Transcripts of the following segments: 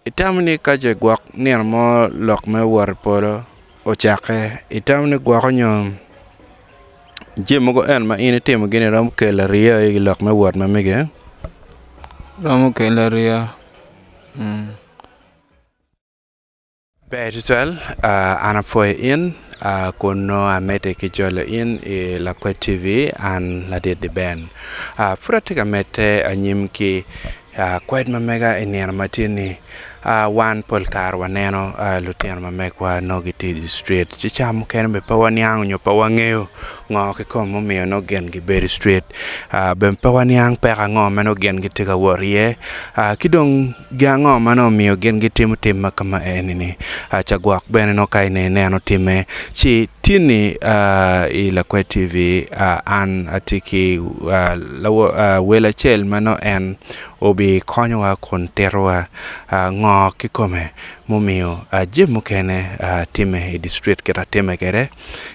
Itamo ni ka ce gwok nino mo lok me wot i polo ocakke, itamo ni gwoko nyo jami mogo eni ma in itimogi-ni romo kelo ariya i lok me wot ma mege? Romo kelo ariya. Ber tutwal, an apwoyo in kun nongo amedde ki jolo in i Lakwed TV, an ladit Deben. Pud atye ka medde anyim ki kwed ma mega i nino ma tye ni wan pol kare waneno lutino ma megwa nongo gitye i dye street ci ca mukene bene pe waniang nyo pe wangeyo ngo kikome mumiyo nongo gin gibedo i street bene pe waniang peko ango ma nongo gin gitye ka wot iye ki dong Gin ango ma nongo omiyo gin gitimo tim ma kama eni-ni? Ca gwok bene nongo ka ineno timme, ci tin-ni i Lakwed TV an atye ki wel acel ma nongo en obikonyowa kun titowa ngo kikome mumiyo jami mukene timme i dictrik kit ma timme kwede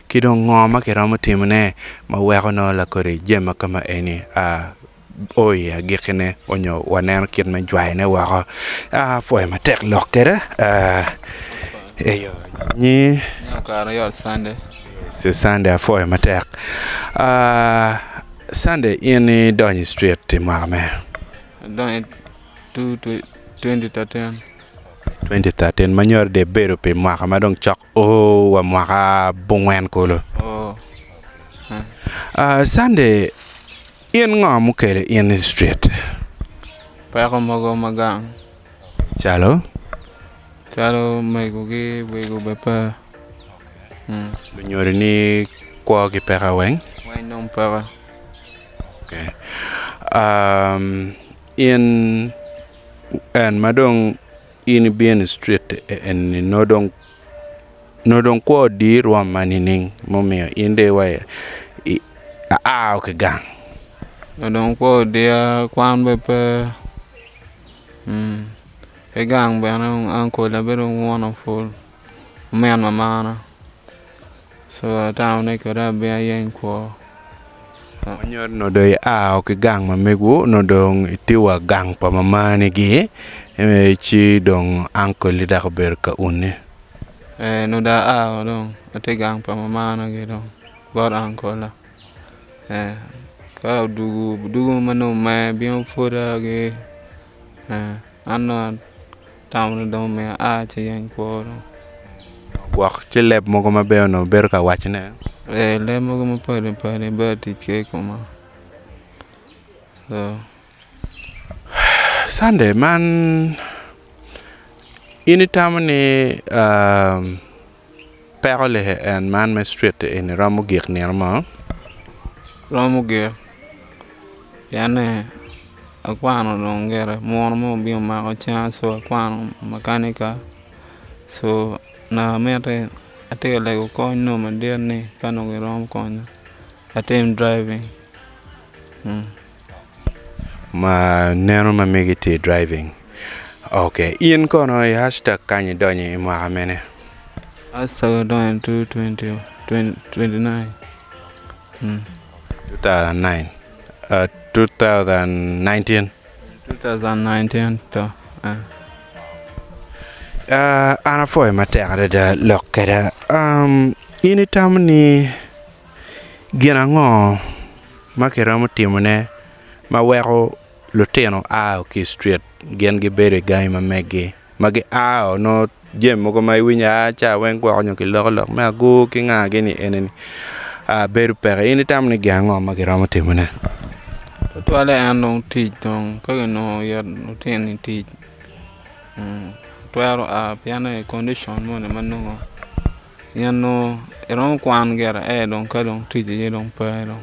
ki dong ngo ma kiromo timone ma weko nongo lakodi jami ma kama eni o i agikkine onyo waneno kit me jwayone woko. Apwoyo matek lok kwede eyo nyi Cande apwoyo matek Cande in idonyo i street i mwaka me? Adonyo 2013. 2013 ma nyuto ni ibedo pi mwaka ma dong cok o wa mwaka abongwen kulu. Cande In ngo mukelo in i street? Peko mogo ma gang. Calo? Calo mego ki wego bene pe. Lunyodoni kwogi peke weng? Weng dong peke. In en ma dong in ibino i street eni nongo dong Onongo dong kwo odiyi rwom ma nining mumiyo in dong iwaco aa ki gang? Onongo dong kwo odiya kwan bene pe ki gang bene ankola bene dong wun pul omin mamana co atamo ni kede abin ayeny kwo. Nyo onongo dong ia ki gang ma megwu onongo dong itye wa gang pa mamani-gi ci dong ankoli dok obedo ka uni. Ee onongo dong aa dong atye gang pa mamana-gi dong bot ankola ee ka odwogo dwogo ma nongo omer bino pwoda-gi ee an dong atamo ni dong omiyo aa ci ayeny kwo dong. Gwok ci leb mogo maber onongo ibedo ka wacone? Ee leb mogo mapadi padi bedo tic kwede i koma so. Cande man In itamo ni peko lihe en man me street eni romo gik nino mo? Romo gik pien ni akwano dong gire muno mo obino omako cinga co akwano makanika co naka amiti atye ka lego kony nongo madit ni ka nongo giromo konya atim driving. Ma neno ma megi tye i driving. Ok, in kono i hashtag kany idonyo i mwaka mene? Hashtag adonyo i 2029. 2009, 2019. 2019 to. An apwoyo matek adada lok kweda. In itamo ni gin ango ma kiromo timone ma weko lutino ao ki i ctrit gin gibedo i gangi ma meggi ma giao nongo jami mogo ma iwinyo aa ca weng gwoko nyo kiloko lok me agur ki nga gini enini bedo peke in itamo ni gin ango ma giromo timone? Tutwalle en dong tic dong ka ginongo it lutini tic twero a pien ni kondicon moni ma nongo in nongo iromo kwan gire ento dong ka dong tic aye dong pe dong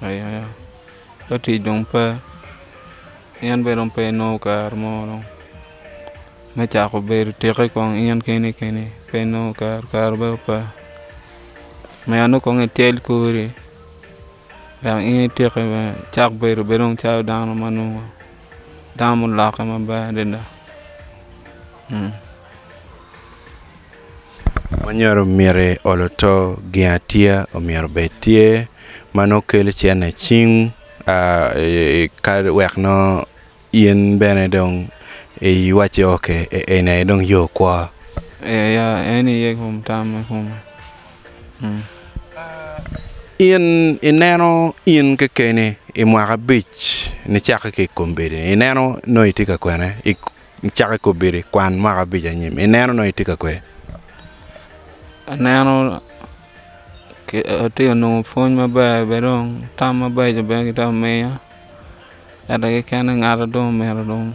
aye. Ka tic dong pe in bene dong pe inongo kare mo dong me cako bedo tiki kong in keni keni pe inongo kare, kare bedo pe myero nongo kong ityel kori wek in itiki bene icak bedo bene dong calo dano ma nongo dano mulokke maber adada. Ma nyuto miti olo to gin atiya omyero obed tye ma nongo kelo cente i cing ka wek nongo in bene dong. Iwacci ok eni aye dong yo kwo. Eya en aye kom tam me kome. In ineno in kekeni i mwaka abic nicakke ki i kombeddi ineno nongo itye ka kwene nicakke i kombeddi kwan mwaka abic anyim ineno nongo itye ka kwe? Aneno atye ka nongo pwony maber bene dong tam mabeco bene gitye ka miya ento kekene ngat dong omito dong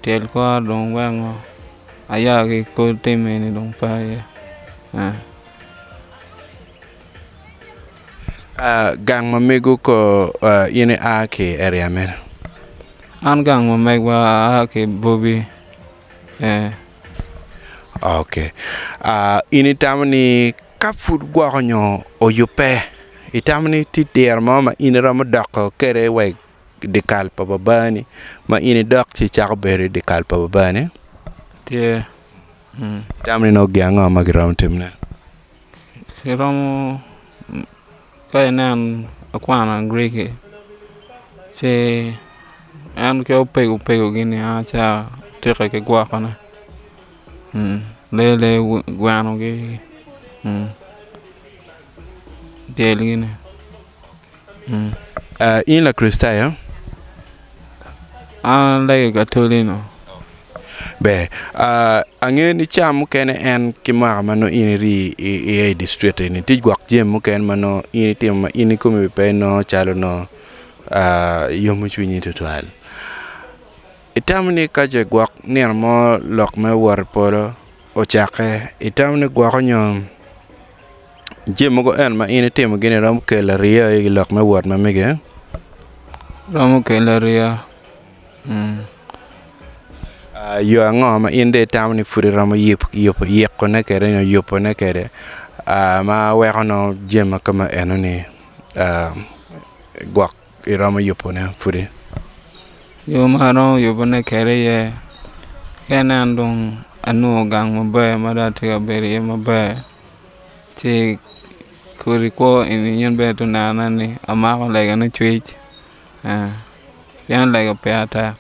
tyel kora dong wek ngo aya ki kor tim eni dong pe aye. Gang ma mego ko in ia ki i area mene? An gang ma megwa aa ki i Bobi. Ok, in itamo ni ka pud gwoko nyo oyubbe itamo ni tye diro mo ma in iromo doko kwede wa i dyekal pa babani ma in idok ci icako bedo i dyekal pa babani? Tye. Itamo ni nongo gin ango ma giromo timone? Giromo ka inen akwano Agiriki ci en ki opego pego gini a ca tike ki gwokone lee lee gwenogi dyelgi-ni. In Lakricitayo? An alego i Katolino. Ber, angeyo ni ca mukene en ki mwaka ma nongo in iri iye i dictrict eni tye gwok jami mukene ma nongo in itimo ma in ikomi pe inongo calo nongo yomo cwinyi tutwal. Itamo ni ka ce gwok nino mo lok me wot i polo ocakke itamo ni gwoko nyo Jami mogo eni ma in itimogi-ni romo kelo ariya i lok me wot ma mege? Romo kelo ariya. Yo ango ma in dong itamo ni pud iromo yikone kwede nyo yubone kwede ma weko nongo jami ma kama enoni gwok iromo yubone pudi? Yo ma aromo yubone kwede aye ka inen dong anongo gang maber ma dong atye ka bedo iye maber ci kodi kwo eni in bene itye ka nenone ni amako lega me cwic pien lega pire tek.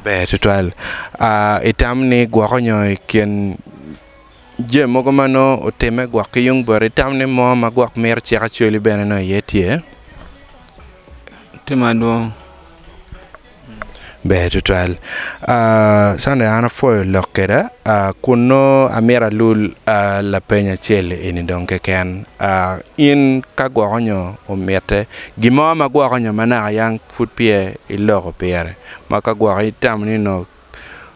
Ber tutwal itamo ni gwoko nyo i kin jami mogo ma nongo otimme gwok ki yung boti itamo ni mo ma gwok mito cik acwali bene nongo iye tye? Tye madwong. Ber tutwal. Sunday an apwoyo lok kweda kun nongo amito alul lapeny acel eni dong keken in ka gwoko nyo omite gin mo ma gwoko nyo ma naka yang pud peya iloko pire ma ka gwoko itamo ni onongo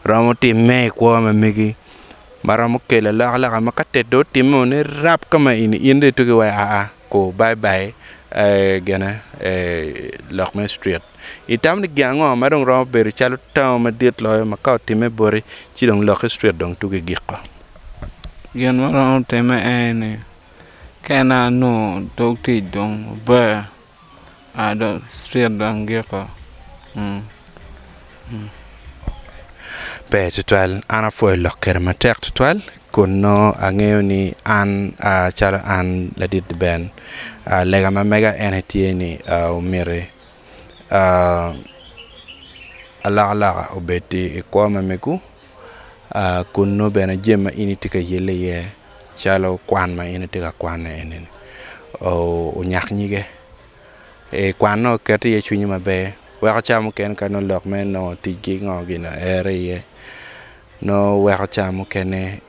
romo timme i kwo ma megi ma romo kelo alokaloka ma ka tet dong otimme ni rap ka ma eni in dong ituko iwaci aa kur bai bai gine lok me street itamo ni gin ango ma dong romo bedo calo tango madit loyo ma ka otimme boti ci dong lok ki street dong tuko igiko. Gin ma romo timme en ni ka ineno anongo dog tic dong maber Ber tutwal an apwoyo lok kede matek tutwal kun nongo angeyo ni an calo an ladit Ben lega ma mega en aye tye ni omiti alokaloka obed i kwo ma mego kun nongo bene jami ma in itye ka yelle iye calo kwan ma in itye ka kwane eni-ni onyak nyige kwanne oket iye cwinyi maber weko ca mukene ka nongo lok me nongo ticgi ngo gini oere iye nongo weko ca mukene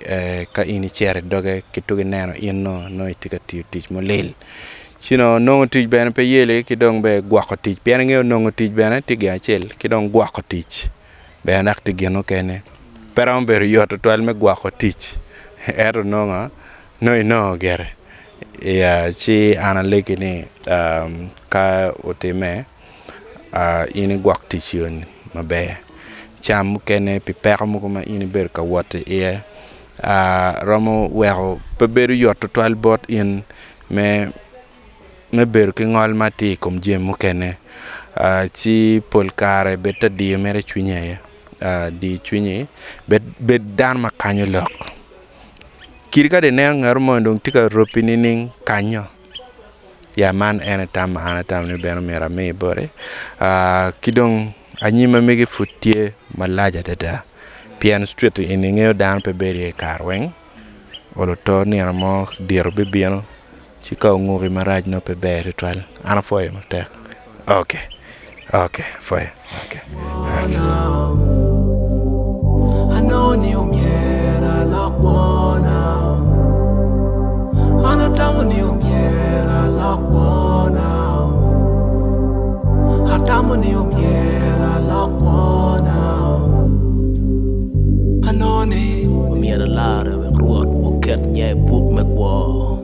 ka in icito idoge ki tuko ineno in nongo itye ka tiyo tic mulil ci nongo nongo tic bene pe yeli ki dong bene gwoko tic pien ingeyo nongo tic bene tye gin acel ki dong gwoko tic bene dok tye gin mukene pe romo bedo yot tutwal me gwoko tic ento nongo nongo inongo gire ci an alegi ni ka otimme in igwok tic eni maber ca mukene pi peko mogo ma in ibedo ka wot iye romo weko pe bedo yot tutwal bot in me me bedo ki ngol ma atir i kom jami mukene ci pol kare bed te diyo mere cwinyi aye di cwinyi bed dano ma kanyo lok kadi ka dong ineno ngat moni dong tye ka robi nining kanyo ya man en aye tam ma an atamo ni bene myero ami boti ki dong. Anyim ma megi pud tye malac adada pien street eni ingeyo dano pe bedo iye kare weng olo to nino mo diro bibino ci ka onguki marac nongo pe ber tutwal an apwoyo matek ok ok apwoyo ok. Atamo ni omyero alok kwona. Anongo ni. Omyero alarre wek Rwot oket nya i buk me kwo.